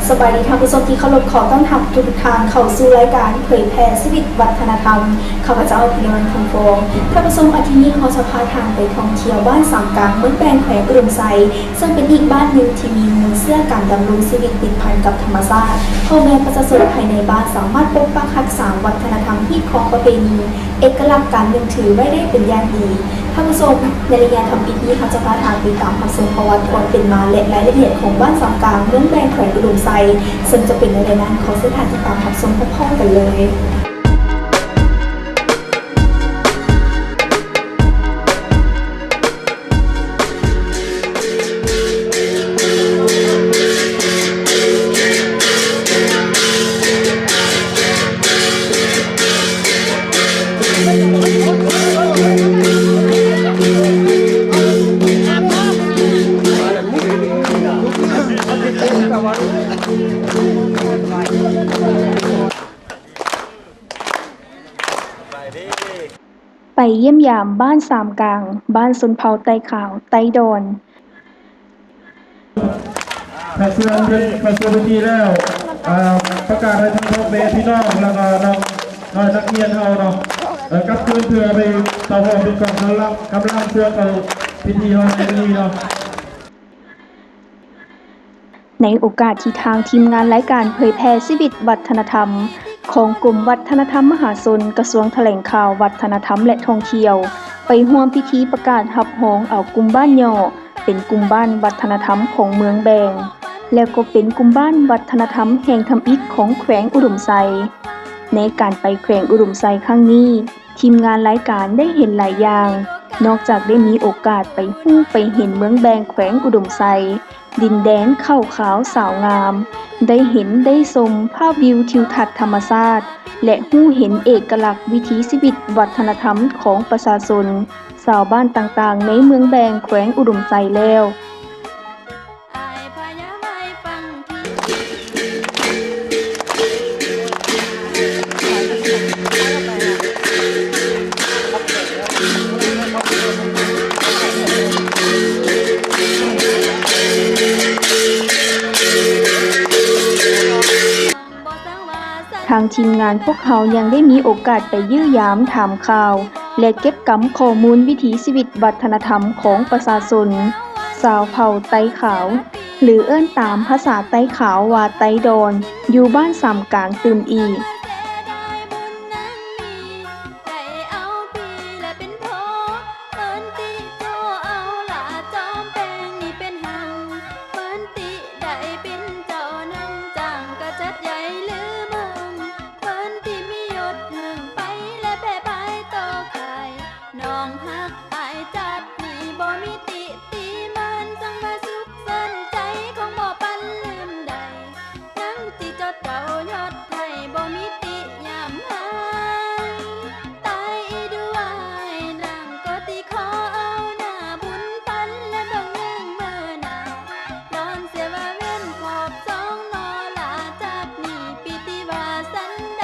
ສະບາຍດີທ່ານຜູ້ຊົມທີ່ເຄົາລົບ, ຂໍຕ້ອນຮັບທຸກໆທ່ານເຂົ້າສູ່ລາຍການເຜີຍແຜ່ຊີວິດວັດທະນະທຳ. ຂ້າພະເຈົ້າ ພິລະວັນ ຄຳຟອງ. ທ່ານຜູ້ຊົມ, ອາທິດນີ້ເຮົາຈະພາທ່ານໄປທ່ອງທ່ຽວບ້ານສາມກາງ ເມືອງແບງ ແຂວງອຸດົມໄຊ, ເຊິ່ງເປັນອີກບ້ານໜຶ່ງທີ່ມີມູນເຊື້ອການດຳລົງຊີວິດຕິດພັນກັບທຳມະຊາດ. ພໍ່ແມ່ປະຊາຊົນພາຍໃນບ້ານສາມາດປົກປັກຮັກສາວັດທະນະທຳ, ຮີດຄອງປະເພນີ, ເອກະລັກການນຶບຖືໄວ້ໄດ້ເປັນຢ່າງດີ. ທ່ານຜູ້ຊົມ, ໃນໄລຍະທຳອິດນີ້ ເຮົາຈະພາທ່ານໄປຕາມຮັບຊົມປະຫວັດຄວາມເປັນມາ ແລະ ລາຍລະອຽດຂອງບ້ານສາມກາງ ເມືອງແບງ ແຂວງອຸດົມໄຊ, ເຊິ່ງຈະເປັນແນວໃດນັ້ນ ຂໍເຊີນທ່ານຕິດຕາມຮັບຊົມພ້ອມໆກັນເລີຍ. ໄປຢ້ຽມຢາມບ້ານສາມກາງ, ບ້ານຊົນເຜົ່າໄຕຂາວ, ໄຕດອນ. ຖ້າເຊີນເພິ່ນເຂົ້າສູ່ພິທີແລ້ວ, ອາ, ປະກາດໃຫ້ທັງພໍ່ແມ່ພີ່ນ້ອງ ແລ້ວກໍນ້ອງໆນັກຮຽນເຮົາເນາະ, ເອີ, ກັບຄືນເພື່ອໄປເຂົ້າຮ່ວມເປັນກອງກຳລັງ, ກຳລັງເພື່ອເຂົ້າພິທີເຮົາໃນມື້ນີ້ເນາະ. ໃນໂອກາດທີ່ທາງທີມງານລາຍການເຜີຍແຜ່ຊີວິດວັດທະນະທຳຂອງກົມວັດທະນະທຳມະຫາຊົນ ກະຊວງຖະແຫຼງຂ່າວ ວັດທະນະທຳ ແລະ ທ່ອງທ່ຽວ ໄປຮ່ວມພິທີປະກາດຮັບຮອງເອົາກຸ່ມບ້ານຫຍໍ້ເປັນກຸ່ມບ້ານວັດທະນະທຳຂອງເມືອງແບງ ແລະ ກໍເປັນກຸ່ມບ້ານວັດທະນະທຳແຫ່ງທຳອິດຂອງແຂວງອຸດົມໄຊ. ໃນການໄປແຂວງອຸດົມໄຊຄັ້ງນີ້, ທີມງານລາຍການໄດ້ເຫັນຫຼາຍຢ່າງ, ນອກຈາກໄດ້ມີໂອກາດໄປຮູ້ໄປເຫັນເມືອງແບງແຂວງອຸດົມໄຊ, ດິນແດນຂາວຂາວສາວງາມ, ໄດ້ເຫັນໄດ້ຊົມພາບວິວທິວທັດທຳມະຊາດ ແລະ ຮູ້ເຫັນເອກະລັກວິຖີຊີວິດວັດທະນະທຳຂອງປະຊາຊົນຊາວບ້ານຕ່າງໆໃນເມືອງແບງແຂວງອຸດົມໄຊແລ້ວ. ທາງທີມງານພວກເຮົາຍັງໄດ້ມີໂອກາດໄປຢ້ຽມຢາມຖາມຂ່າວ ແລະ ເກັບກຳຂໍ້ມູນວິຖີຊີວິດວັດທະນະທຳຂອງປະຊາຊົນຊາວເຜົ່າໄຕຂາວ ຫຼື ເອີ້ນຕາມພາສາໄຕຂາວວ່າໄຕດອນ ຢູ່ບ້ານສາມກາງຕື່ມອີກ. ໄດ້ເອົາພີ່ ແລະ ເປັນພໍ່ ເອີ້ນຕິໂທເອົາຫຼ້າຈອມແປງນີ້ເປັນຫຍັງ? ເອີ້ນຕິໄດ້ເປັນເຈົ້ານາງຈ້າງກະຈັດໃຫຍ່ລືເມືອງ ເອີ້ນຕິມີຍົດເຫິ້ງໄປ ແລະ ແຜ່ບາຍຕໍ່ຂ້າຍ ນ້ອງຮັກອ້າຍຈັດນີ້ບໍ່ມີຕິ ຕີເມີນ ຈັ່ງວ່າສຸກເສີນໃຈ ຄົງບໍ່ປັນລືມໄດ້ ນາງຕິຈົດເຈົ້າຍອດໄທ ບໍ່ມີຕິຍາມຫາຍ ຕາຍອີ່ດູອ້າຍ ນາງກໍຕິຂໍເອົາໜ້າບຸນປັນ ແລະ ເບິ່ງແຍງເມີໜ້າ ລອນເສຍວ່າເວັນຂອບສອງ ນໍລາຈັດນີ້ ປີຕິວ່າສັນໃດ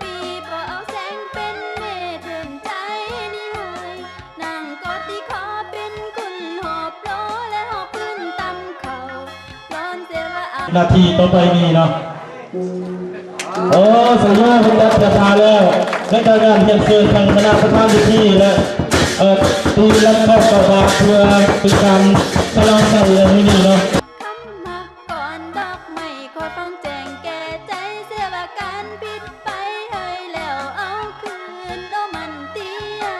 ປີບໍ່ເອົາແສງເປັນເມເທີນໃຈນີ້ຫາຍ ນາງກໍຕິຂໍເປັນຄຸນຫອບໂລ ແລະ ຫອບພື້ນຕຳເຂົ້າ ລອນເສຍວ່າອາ ນາທີຕໍ່ໄປນີ້ເນາະ ເອີ ໄຊໂຍ ເພິ່ນຈັບເສືອຜ້າແລ້ວ ໃນການງານຮຽນເຊີນທາງຄະນະປະທານພິທີ ແລະ ເອີ ຕີລຳເຂົ້າເຂົ້າບາດ ເພື່ອເປັນການສະຫຼອງໄຊໃນມື້ນີ້ເນາະ. ຄຳຮັກກອນດອກໄມ້ ຂໍຟັງແຈ້ງແກ່ໃຈ ເສຍວ່າການຜິດໄປ ເຮີ້ຍແລ້ວເອົາຄືນ ໂອ ມັນຕິຍາ.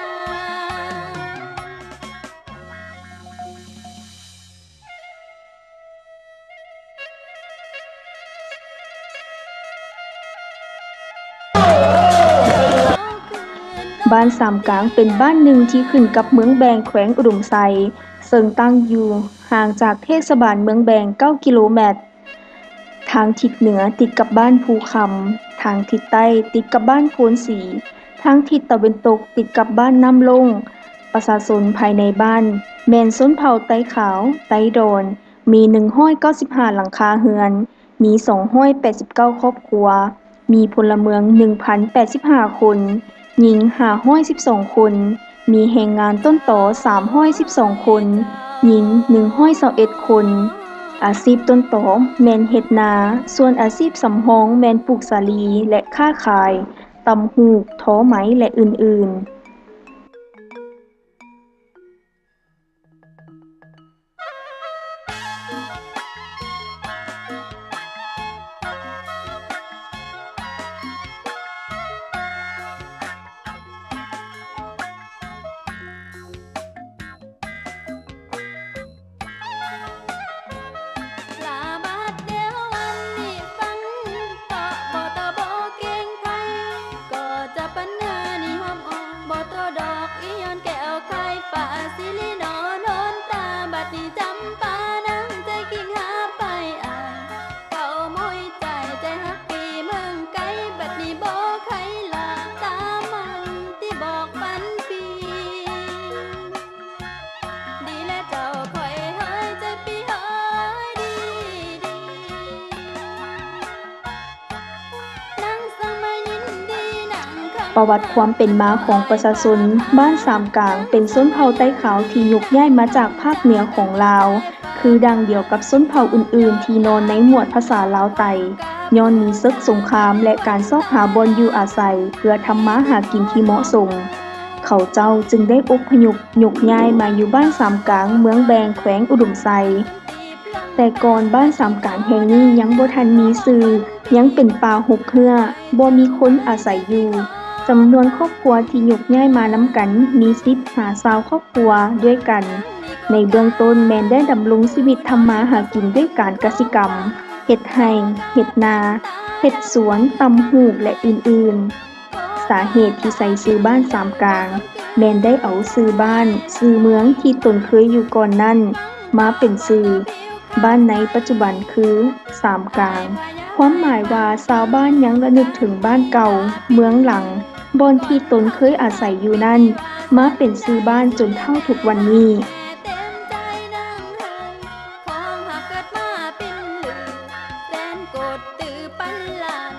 ບ້ານສາມກາງເປັນບ້ານໜຶ່ງທີ່ຂຶ້ນກັບເມືອງແບງ ແຂວງອຸດົມໄຊ, ເຊິ່ງຕັ້ງຢູ່ຫ່າງຈາກເທດສະບານເມືອງແບງເກົ້າກິໂລແມັດ. ທາງທິດເໜືອຕິດກັບບ້ານພູຄຳ, ທາງທິດໃຕ້ຕິດກັບບ້ານໂພນສີ, ທາງທິດຕາເວັນຕົກຕິດກັບບ້ານນ້ຳລົງ. ປະຊາຊົນພາຍໃນບ້ານແມ່ນຊົນເຜົ່າໄຕຂາວ, ໄຕດອນ, ມີໜຶ່ງຮ້ອຍເກົ້າສິບຫ້າຫຼັງຄາເຮືອນ, ມີສອງຮ້ອຍແປດສິບເກົ້າຄອບຄົວ, ມີພົນລະເມືອງໜຶ່ງພັນແປດສິບຫ້າຄົນ, ຍິງຫ້າຮ້ອຍສິບສອງຄົນ, ມີແຮງງານຕົ້ນຕໍສາມຮ້ອຍສິບສອງຄົນ, ຍິງໜຶ່ງຮ້ອຍຊາວເອັດຄົນ. ອາຊີບຕົ້ນຕໍແມ່ນເຮັດນາ, ສ່ວນອາຊີບສຳຮອງແມ່ນປູກສາລີ ແລະ ຄ້າຂາຍ, ຕ່ຳຫູກ, ທໍໄໝ ແລະ ອື່ນໆ. ລະບາດແນວອັນນີ້ຟັງ ເພາະບໍ່ຕໍ່ບໍ່ເກງໃຜ ກໍຈະປັນເນື້ອນີ້ຫອມອອກ ບໍ່ຕໍ່ດອກອີຍ້ອນແກ້ວໄຂ ຟ້າສິລິນອນໂນນຕາ ບັດນີ້ຈຳປານາງ ໃຈກິງຫາໄປອາຍ ເຂົາໂມຍໃຈ ໃຈຮັກປີເມືອງໄກ ບັດນີ້ບໍ່ໃຄລາ ຕາມັນຕິບອກປັນປີ. ດີແລະເຈົ້າຂ້ອຍເຮີຍ ໃຈປີເຮີຍດີດີ ນາງສັງມາຍິນດີນາງຄຳ ປະຫວັດຄວາມເປັນມາຂອງປະຊາຊົນບ້ານສາມກາງ ເປັນຊົນເຜົ່າໄຕ້ຂາວທີ່ຍົກຍ້າຍມາຈາກພາກເໜືອຂອງລາວ ຄືດັ່ງດຽວກັບຊົນເຜົ່າອື່ນໆທີ່ນອນໃນໝວດພາສາລາວໃຕ້ ຍ້ອນມີເສິກສົງຄາມ ແລະ ການຊອກຫາບ່ອນຢູ່ອາໄສເພື່ອທຳມາຫາກິນທີ່ເໝາະສົມ. ເຂົາເຈົ້າຈຶ່ງໄດ້ອົບພະຍົບຍົກຍ້າຍມາຢູ່ບ້ານສາມກາງ ເມືອງແບງ ແຂວງອຸດົມໄຊ. ແຕ່ກ່ອນບ້ານສາມກາງແຫ່ງນີ້ຍັງບໍ່ທັນມີຊື່, ຍັງເປັນປ່າຮົກເຮື້ອ, ບໍ່ມີຄົນອາໄສຢູ່. ຈຳນວນຄອບຄົວທີ່ຍົກຍ້າຍມານຳກັນມີສິບຫາຊາວຄອບຄົວດ້ວຍກັນ. ໃນເບື້ອງຕົ້ນແມ່ນໄດ້ດຳລົງຊີວິດທຳມາຫາກິນດ້ວຍການກະສິກຳ, ເຮັດໄຮ່, ເຮັດນາ, ເຮັດສວນ, ຕ່ຳຫູກ ແລະ ອື່ນໆ. ສາເຫດທີ່ໃສ່ຊື່ບ້ານສາມກາງ ແມ່ນໄດ້ເອົາຊື່ບ້ານ, ຊື່ເມືອງທີ່ຕົນເຄີຍຢູ່ກ່ອນນັ້ນມາເປັນຊື່ບ້ານໃນປັດຈຸບັນຄືສາມກາງ. ຄວາມໝາຍວ່າຊາວບ້ານຍັງລະນຶກເຖິງບ້ານເກົ່າ, ເມືອງຫຼັງ, ບ່ອນທີ່ຕົນເຄີຍອາໄສຢູ່ນັ້ນ ມາເປັນຊື່ບ້ານຈົນເທົ່າທຸກວັນນີ້. ຂອງຫາກເກີດມາເປັນລູກ ແສນກົດຕື້ພັນລ້ານ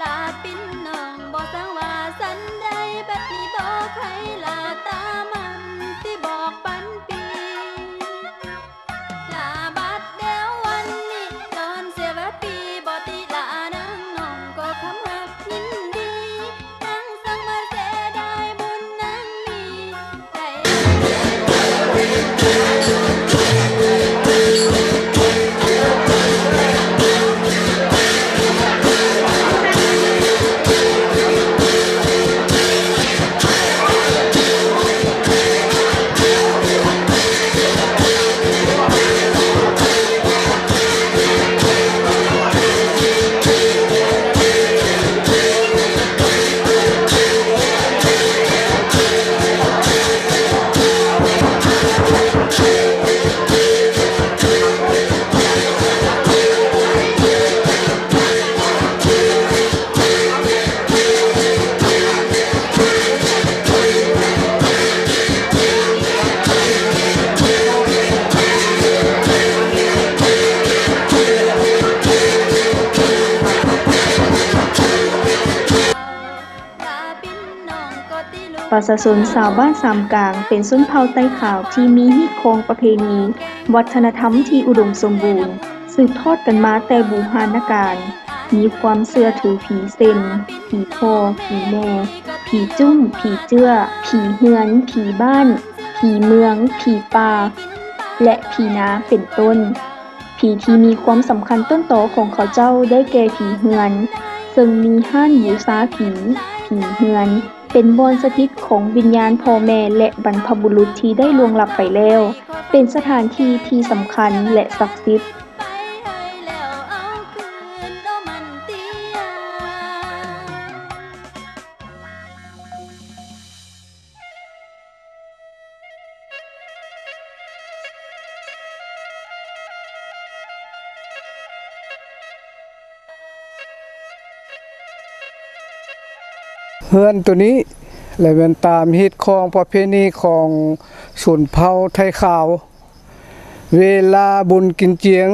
ລາປິນນ້ອງ ບໍ່ສັງວ່າສັນໃດ ບັດນີ້ບໍ່ໄຄລາ ຕາມັນຕິບອກປັນປີ ລາບາດແນວວັນນີ້ ດອນເສວະປີ ບໍ່ຕິລານາງນ້ອງ ກໍຄຳຮັກຍິນດີ ນາງສັງມາເສດາຍບຸນນາງມີ ປະຊາຊົນຊາວບ້ານສາມກາງ ເປັນຊົນເຜົ່າໄຕ້ຂາວທີ່ມີຮີດຄອງປະເພນີ ວັດທະນະທຳທີ່ອຸດົມສົມບູນ ສືບທອດກັນມາແຕ່ບູຮານນະການ, ມີຄວາມເຊື່ອຖືຜີເຊັ່ນ ຜີພໍ່, ຜີແມ່, ຜີຈຸ້ມ, ຜີເຈື້ອ, ຜີເຮືອນ, ຜີບ້ານ, ຜີເມືອງ, ຜີປ່າ ແລະ ຜີນາ ເປັນຕົ້ນ. ຜີທີ່ມີຄວາມສຳຄັນຕົ້ນຕໍຂອງເຂົາເຈົ້າໄດ້ແກ່ຜີເຮືອນ, ເຊິ່ງມີຮ້ານບູຊາຜີ, ຜີເຮືອນ ເປັນບ່ອນສະຖິດຂອງວິນຍານພໍ່ແມ່ ແລະ ບັນພະບຸລຸດທີ່ໄດ້ລ່ວງລັບໄປແລ້ວ, ເປັນສະຖານທີ່ທີ່ສຳຄັນ ແລະ ສັກສິດ. ເຮືອນໂຕນີ້ ແລະ ແມ່ນຕາມຮີດຄອງປະເພນີຂອງຊົນເຜົ່າໄທຂາວ ເວລາບຸນກິນຈຽງ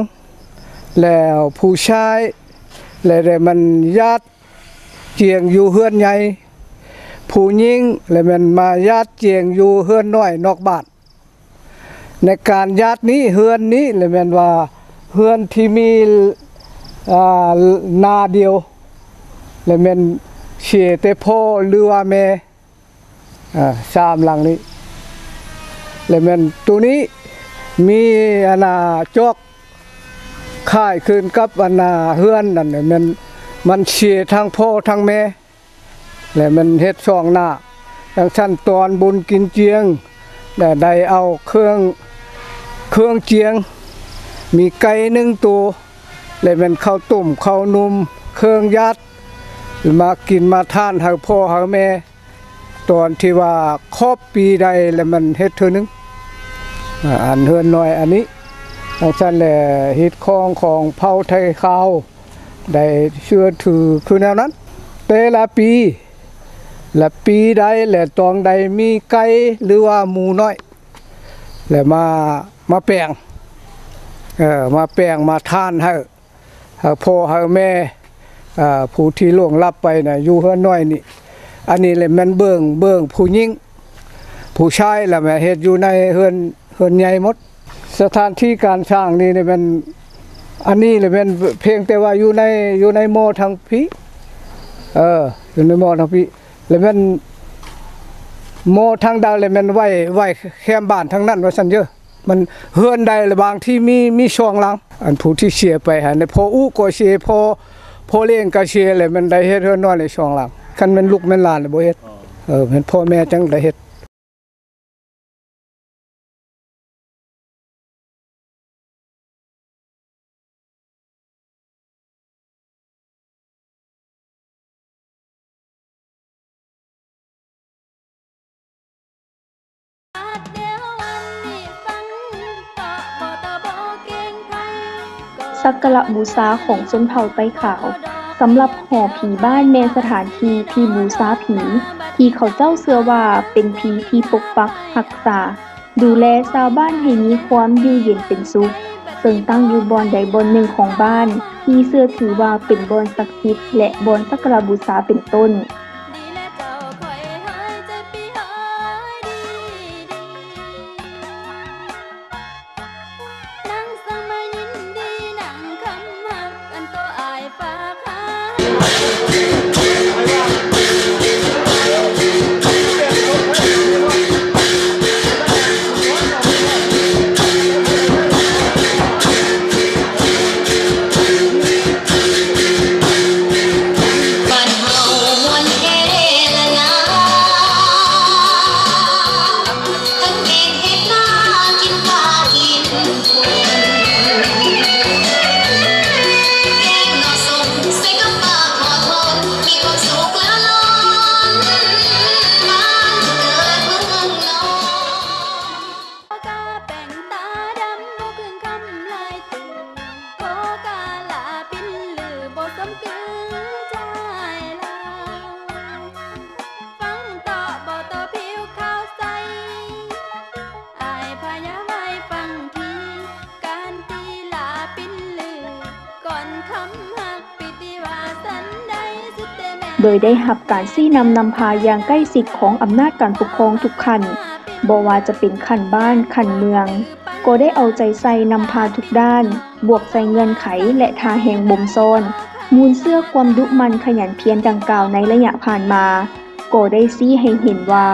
ແລ້ວຜູ້ຊາຍ ແລະ ແມ່ນຍາດ ຈຽງຢູ່ເຮືອນໃຫຍ່, ຜູ້ຍິງລະແມ່ນມາຍາດຈຽງຢູ່ເຮືອນນ້ອຍນອກບ້ານ. ໃນການຍາດນີ້ ເຮືອນນີ້ລະແມ່ນວ່າ ເຮືອນທີ່ມີ ອ່າ ໜ້າດຽວ ແລະແມ່ນເສຍແຕ່ພໍ່ ຫຼືວ່າແມ່ ອ່າ ສາມຫຼັງນີ້ ແລະແມ່ນໂຕນີ້ມີອັນນ່າຈອກຄ້າຍຄືນກັບອັນນ່າເຮືອນນັ້ນ ແມ່ນມັນເສຍທັງພໍ່ທັງແມ່ ແລະແມ່ນເຮັດສອງໜ້າ. ຈັ່ງຊັ້ນຕອນບຸນກິນຈຽງ ແລະໄດ້ເອົາເຄື່ອງ ເຄື່ອງຈຽງ ມີໄກ່ໜຶ່ງໂຕ ແລະແມ່ນເຂົ້າຕົ້ມເຂົ້າໜຸ່ມ ເຄື່ອງຢາດ ມາກິນມາທານໃຫ້ພໍ່ໃຫ້ແມ່ ຕອນທີ່ວ່າຄອບປີໃດ ແລ້ວມັນເຮັດເທື່ອໜຶ່ງ ອາ ອັນເຮືອນນ້ອຍອັນນີ້. ຈັ່ງຊັ້ນແຫຼະ ຮີດຄອງຂອງເຜົ່າໄທເຮົາ ໄດ້ເຊື່ອຖືຄືແນວນັ້ນ ແຕ່ລະປີ ລະປີໃດ ແລະຕອນໃດມີໄກ່ ຫຼືວ່າໝູນ້ອຍ ແລະມາ ມາແປງ ເອີ ມາແປງ ມາທານໃຫ້ ໃຫ້ພໍ່ໃຫ້ແມ່ ເອີ ຜູ້ທີ່ລ່ວງລັບໄປນະ ຢູ່ເຮືອນນ້ອຍນີ້. ອັນນີ້ແຫຼະແມ່ນເບື້ອງ ເບື້ອງຜູ້ຍິງ ຜູ້ຊາຍລະແມ່ນເຮັດຢູ່ໃນເຮືອນ ເຮືອນໃຫຍ່ໝົດ. ສະຖານທີ່ການສ້າງນີ້ແມ່ນ ອັນນີ້ລະແມ່ນພຽງແຕ່ວ່າຢູ່ໃນ ຢູ່ໃນໝໍ້ທາງພີ້ ເອີ ຢູ່ໃນໝໍ້ທາງພີ້ ລະແມ່ນໝໍ້ທາງໃດລະແມ່ນໄວ້ ໄວ້ແຄມບ້ານທາງນັ້ນວ່າຊັ້ນເດີ້. ມັນເຮືອນໃດລະບາງທີ່ມີ ມີສອງຫຼັງ ອັນຜູ້ທີ່ເສຍໄປຫັ້ນ ພໍ່ອຸກໍເສຍ ພໍ່ ພໍ່ລ້ຽງກໍເສຍ ລະແມ່ນໄດ້ເຮັດເຮືອນນ້ອຍລະສອງຫຼັງ. ຄັນແມ່ນລູກແມ່ນຫຼານລະບໍ່ເຮັດ ເອີ ແມ່ນພໍ່ແມ່ຈັ່ງໄດ້ເຮັດ. ສັກກາລະບູຊາຂອງຊົນເຜົ່າໄຕ້ຂາວ. ສຳລັບຫໍຜີບ້ານແມ່ນສະຖານທີ່ທີ່ບູຊາຜີ ທີ່ເຂົາເຈົ້າເຊື່ອວ່າເປັນຜີທີ່ປົກປັກຮັກສາ ດູແລຊາວບ້ານໃຫ້ມີຄວາມຢູ່ເຢັນເປັນສຸກ, ເຊິ່ງຕັ້ງຢູ່ບ່ອນໃດບ່ອນໜຶ່ງຂອງບ້ານ ທີ່ເຊື່ອຖືວ່າເປັນບ່ອນສັກສິດ ແລະ ບ່ອນສັກກາລະບູຊາເປັນຕົ້ນ. ໂດຍໄດ້ຮັບການຊີ້ນຳນຳພາຢ່າງໃກ້ຊິດຂອງອຳນາດການປົກຄອງທຸກຂັ້ນ, ບໍ່ວ່າຈະເປັນຂັ້ນບ້ານ, ຂັ້ນເມືອງ, ກໍໄດ້ເອົາໃຈໃສ່ນຳພາທຸກດ້ານ, ບວກໃສ່ເງື່ອນໄຂ ແລະ ທ່າແຮງບົ່ມຊ້ອນ ມູນເຊື້ອຄວາມດຸໝັ່ນຂະຫຍັນພຽນດັ່ງກ່າວໃນໄລຍະຜ່ານມາ ກໍໄດ້ຊີ້ໃຫ້ເຫັນວ່າ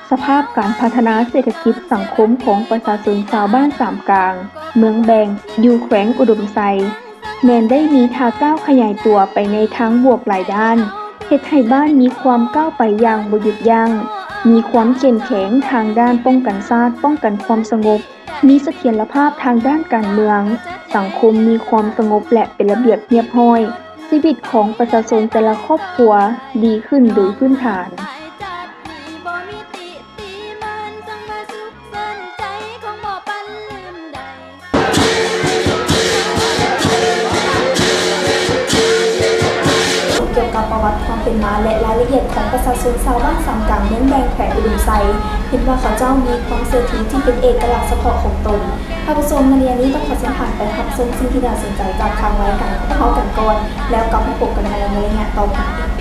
ສະພາບການພັດທະນາເສດຖະກິດສັງຄົມຂອງປະຊາຊົນຊາວບ້ານສາມກາງ ເມືອງແບງ ຢູ່ແຂວງອຸດົມໄຊ ແມ່ນໄດ້ມີທ່າກ້າວຂະຫຍາຍຕົວໄປໃນທາງບວກຫຼາຍດ້ານ, ເຮັດໃຫ້ບ້ານມີຄວາມກ້າວໄປຢ່າງບໍ່ຢຸດຢັ້ງ, ມີຄວາມເຂັ້ມແຂງທາງດ້ານປ້ອງກັນຊາດ, ປ້ອງກັນຄວາມສະຫງົບ, ມີສະຖຽນລະພາບທາງດ້ານການເມືອງ, ສັງຄົມມີຄວາມສະຫງົບ ແລະ ເປັນລະບຽບຮຽບຮ້ອຍ, ຊີວິດຂອງປະຊາຊົນແຕ່ລະຄອບຄົວດີຂຶ້ນໂດຍພື້ນຖານ. ກ່ຽວກັບປະຫວັດຄວາມເປັນມາ ແລະ ລາຍລະອຽດຂອງປະຊາຊົນຊາວບ້ານສາມກາງ ເມືອງແບງ ແຂວງອຸດົມໄຊ ເຫັນວ່າເຂົາເຈົ້າມີຄວາມເຊື່ອຖືທີ່ເປັນເອກະລັກສະເພາະຂອງຕົນ. ທ່ານຜູ້ຊົມ, ໃນໄລຍະນີ້ຕ້ອງຂໍເຊີນທ່ານໄປຮັບຊົມສິ່ງທີ່ໜ້າສົນໃຈຈາກທາງລາຍການຂອງເຮົາກັນກ່ອນ, ແລ້ວກັບມາພົບກັນໃໝ່ໃນໄລຍະຕໍ່ໄປ.